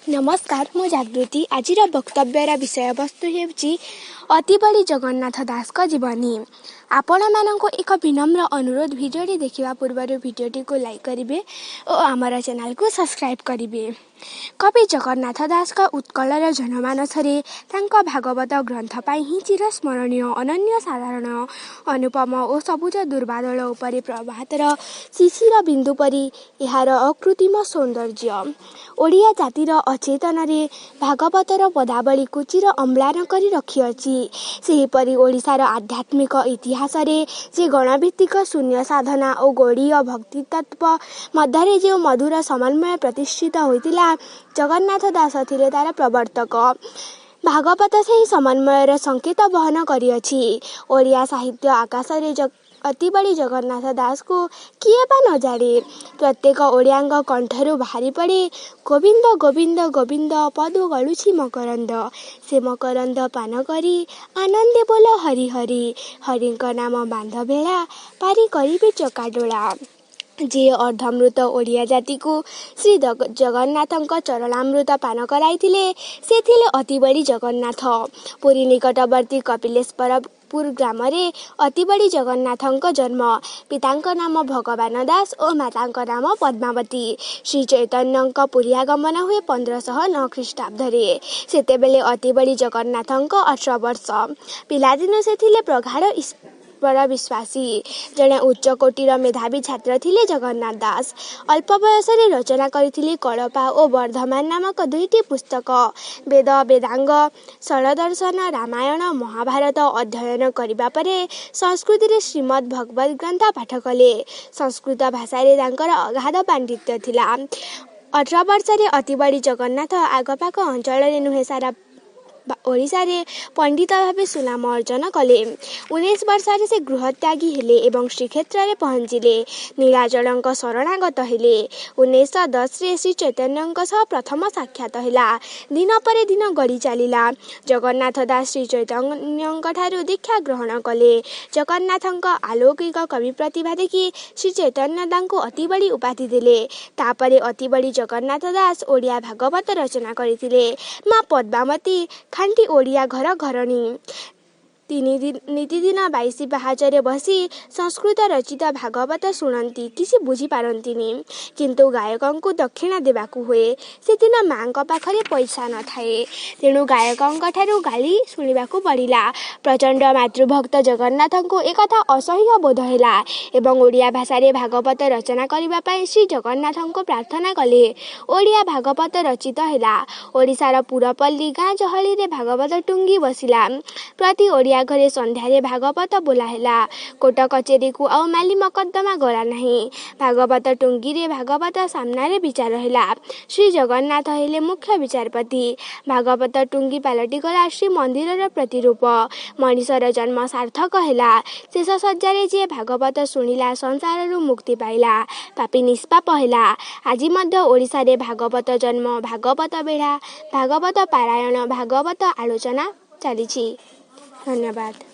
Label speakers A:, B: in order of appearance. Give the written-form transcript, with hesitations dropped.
A: ନମସ୍କାର, ମୁଁ ଜାଗୃତି। ଆଜିର ବକ୍ତବ୍ୟର ବିଷୟବସ୍ତୁ ହେଉଛି ଅତିବଡ଼ି ଜଗନ୍ନାଥ ଦାସଙ୍କ ଜୀବନୀ। ଆପଣମାନଙ୍କୁ ଏକ ବିନମ୍ର ଅନୁରୋଧ, ଭିଡ଼ିଓଟି ଦେଖିବା ପୂର୍ବରୁ ଭିଡ଼ିଓଟିକୁ ଲାଇକ୍ କରିବେ ଓ ଆମର ଚ୍ୟାନେଲକୁ ସବସ୍କ୍ରାଇବ୍ କରିବେ। କବି ଜଗନ୍ନାଥ ଦାସଙ୍କ ଉତ୍କଳର ଜନମାନସରେ ତାଙ୍କ ଭାଗବତ ଗ୍ରନ୍ଥ ପାଇଁ ହିଁ ଚିରସ୍ମରଣୀୟ, ଅନନ୍ୟ ସାଧାରଣ, ଅନୁପମ ଓ ସବୁଜ ଦୁର୍ବାଦଳ ଉପରେ ପ୍ରଭାତର ଶିଶିର ବିନ୍ଦୁ ପରି ଏହାର ଅକୃତ୍ରିମ ସୌନ୍ଦର୍ଯ୍ୟ। ଓଡ଼ିଆ ଜାତିର ଅଚେତନରେ ଭାଗବତର ପଦାବଳୀକୁ ଚିର ଅମ୍ଳାନ କରି ରଖିଅଛି। ସେହିପରି ଓଡ଼ିଶାର ଆଧ୍ୟାତ୍ମିକ ଇତିହାସରେ ଯେ ଗଣଭିତ୍ତିକ ଶୂନ୍ୟ ସାଧନା ଓ ଗୌଡ଼ୀୟ ଭକ୍ତିତତ୍ତ୍ୱ ମଧ୍ୟରେ ଯେଉଁ ମଧୁର ସମନ୍ୱୟ ପ୍ରତିଷ୍ଠିତ ହୋଇଥିଲା, ଜଗନ୍ନାଥ ଦାସ ଥିଲେ ତାର ପ୍ରବର୍ତ୍ତକ। ଭାଗବତ ସେହି ସମନ୍ୱୟର ସଂକେତ ବହନ କରିଅଛି। ଓଡ଼ିଆ ସାହିତ୍ୟ ଆକାଶରେ ଅତିବଡ଼ି ଜଗନ୍ନାଥ ଦାସଙ୍କୁ କିଏ ବା ନ ଜାଣେ? ପ୍ରତ୍ୟେକ ଓଡ଼ିଆଙ୍କ କଣ୍ଠରୁ ବାହାରି ପଡ଼େ, ଗୋବିନ୍ଦ ଗୋବିନ୍ଦ ଗୋବିନ୍ଦ ପଦୁ ଗଳୁଛି ମକରନ୍ଦ, ସେ ମକରନ୍ଦ ପାନ କରି ଆନନ୍ଦେ ବୋଲ ହରି ହରି, ହରିଙ୍କ ନାମ ବାନ୍ଧ ଭେଳା ପାରି କରିବେ ଚକାଡୋଳା। ଯିଏ ଅର୍ଦ୍ଧମୃତ ଓଡ଼ିଆ ଜାତିକୁ ଶ୍ରୀ ଜଗନ୍ନାଥଙ୍କ ଚରଣାମୃତ ପାନ କରାଇଥିଲେ, ସେ ଥିଲେ ଅତିବଡ଼ି ଜଗନ୍ନାଥ। ପୁରୀ ନିକଟବର୍ତ୍ତୀ କପିଲେଶ୍ୱରପୁର ଗ୍ରାମରେ ଅତିବଡ଼ି ଜଗନ୍ନାଥଙ୍କ ଜନ୍ମ। ପିତାଙ୍କ ନାମ ଭଗବାନ ଦାସ ଓ ମାତାଙ୍କ ନାମ ପଦ୍ମାବତୀ। ଶ୍ରୀ ଚୈତନ୍ୟଙ୍କ ପୁରୀ ଆଗମନ ହୁଏ 1509 ଖ୍ରୀଷ୍ଟାବ୍ଦରେ। ସେତେବେଳେ ଅତିବଡ଼ି ଜଗନ୍ନାଥଙ୍କ 18 ବର୍ଷ। ପିଲାଦିନୁ ସେ ଥିଲେ ପ୍ରଗାଢ଼ ଈଶ୍ୱର ବିଶ୍ୱାସୀ। ଜଣେ ଉଚ୍ଚକୋଟୀର ମେଧାବୀ ଛାତ୍ର ଥିଲେ ଜଗନ୍ନାଥ ଦାସ। ଅଳ୍ପ ବୟସରେ ରଚନା କରିଥିଲେ କଳପା ଓ ବର୍ଦ୍ଧମାନ ନାମକ ଦୁଇଟି ପୁସ୍ତକ। ବେଦ, ବେଦାଙ୍ଗ, ଷଡ଼ଦର୍ଶନ, ରାମାୟଣ, ମହାଭାରତ ଅଧ୍ୟୟନ କରିବା ପରେ ସଂସ୍କୃତରେ ଶ୍ରୀମଦ୍ ଭଗବଦ୍ ଗ୍ରନ୍ଥ ପାଠ କଲେ। ସଂସ୍କୃତ ଭାଷାରେ ତାଙ୍କର ଅଗାଧ ପାଣ୍ଡିତ୍ୟ ଥିଲା। 18 ବର୍ଷରେ ଅତିବଡ଼ି ଜଗନ୍ନାଥ ଆଖପାଖ ଅଞ୍ଚଳରେ ନୁହେଁ, ସାରା ଓଡ଼ିଶାରେ ପଣ୍ଡିତ ଭାବେ ସୁନାମ ଅର୍ଜନ କଲେ। 19 ବର୍ଷରେ ସେ ଗୃହତ୍ୟାଗୀ ହେଲେ ଏବଂ ଶ୍ରୀକ୍ଷେତ୍ରରେ ପହଞ୍ଚିଲେ। ନୀଳାଚଳଙ୍କ ଶରଣାଗତ ହେଲେ। 1910ରେ ଶ୍ରୀ ଚୈତନ୍ୟଙ୍କ ସହ ପ୍ରଥମ ସାକ୍ଷାତ ହେଲା। ଦିନ ପରେ ଦିନ ଗଡ଼ି ଚାଲିଲା। ଜଗନ୍ନାଥ ଦାସ ଶ୍ରୀ ଚୈତନ୍ୟଙ୍କଠାରୁ ଦୀକ୍ଷା ଗ୍ରହଣ କଲେ। ଜଗନ୍ନାଥଙ୍କ ଅଲୌକିକ କବି ପ୍ରତିଭା ଦେଖି ଶ୍ରୀ ଚୈତନ୍ୟ ତାଙ୍କୁ ଅତିବଡ଼ି ଉପାଧି ଦେଲେ। ତାପରେ ଅତିବଡ଼ି ଜଗନ୍ନାଥ ଦାସ ଓଡ଼ିଆ ଭାଗବତ ରଚନା କରିଥିଲେ। ମା ପଦ୍ମାବତୀ ଖାଣ୍ଟି ଓଡ଼ିଆ ଘର ଘରଣୀ। ନିତିଦିନ 22 ପାହାଚରେ ବସି ସଂସ୍କୃତ ରଚିତ ଭାଗବତ ଶୁଣନ୍ତି। କିଛି ବୁଝିପାରନ୍ତିନି, କିନ୍ତୁ ଗାୟକଙ୍କୁ ଦକ୍ଷିଣା ଦେବାକୁ ହୁଏ। ସେଦିନ ମାଙ୍କ ପାଖରେ ପଇସା ନଥାଏ, ତେଣୁ ଗାୟକଙ୍କଠାରୁ ଗାଳି ଶୁଣିବାକୁ ପଡ଼ିଲା। ପ୍ରଚଣ୍ଡ ମାତୃଭକ୍ତ ଜଗନ୍ନାଥଙ୍କୁ ଏକଥା ଅସହ୍ୟ ବୋଧ ହେଲା ଏବଂ ଓଡ଼ିଆ ଭାଷାରେ ଭାଗବତ ରଚନା କରିବା ପାଇଁ ଶ୍ରୀ ଜଗନ୍ନାଥଙ୍କୁ ପ୍ରାର୍ଥନା କଲେ। ଓଡ଼ିଆ ଭାଗବତ ରଚିତ ହେଲା। ଓଡ଼ିଶାର ପୁରପଲ୍ଲୀ, ଗାଁ ଗହଳିରେ ଭାଗବତ ଟୁଙ୍ଗି ବସିଲା। ପ୍ରତି ଓଡ଼ିଆ ଘରେ ସନ୍ଧ୍ୟାରେ ଭାଗବତ ବୋଲା ହେଲା। କୋର୍ଟ କଚେରୀକୁ ଆଉ ମାଲି ମକଦ୍ଦମା ଗଲା ନାହିଁ। ଭାଗବତ ଟୁଙ୍ଗିରେ ଭାଗବତ ସାମ୍ନାରେ ବିଚାର ହେଲା। ଶ୍ରୀ ଜଗନ୍ନାଥ ହେଲେ ମୁଖ୍ୟ ବିଚାରପତି। ଭାଗବତ ଟୁଙ୍ଗି ପାଲଟିଗଲା ଶ୍ରୀମନ୍ଦିରର ପ୍ରତିରୂପ। ମଣିଷର ଜନ୍ମ ସାର୍ଥକ ହେଲା। ଶେଷ ଶଯ୍ୟାରେ ଯିଏ ଭାଗବତ ଶୁଣିଲା, ସଂସାରରୁ ମୁକ୍ତି ପାଇଲା, ପାପୀ ନିଷ୍ପାପ ହେଲା। ଆଜି ମଧ୍ୟ ଓଡ଼ିଶାରେ ଭାଗବତ ଜନ୍ମ, ଭାଗବତ ବେଢ଼ା, ଭାଗବତ ପାରାୟଣ, ଭାଗବତ ଆଲୋଚନା ଚାଲିଛି। ଧନ୍ୟବାଦ।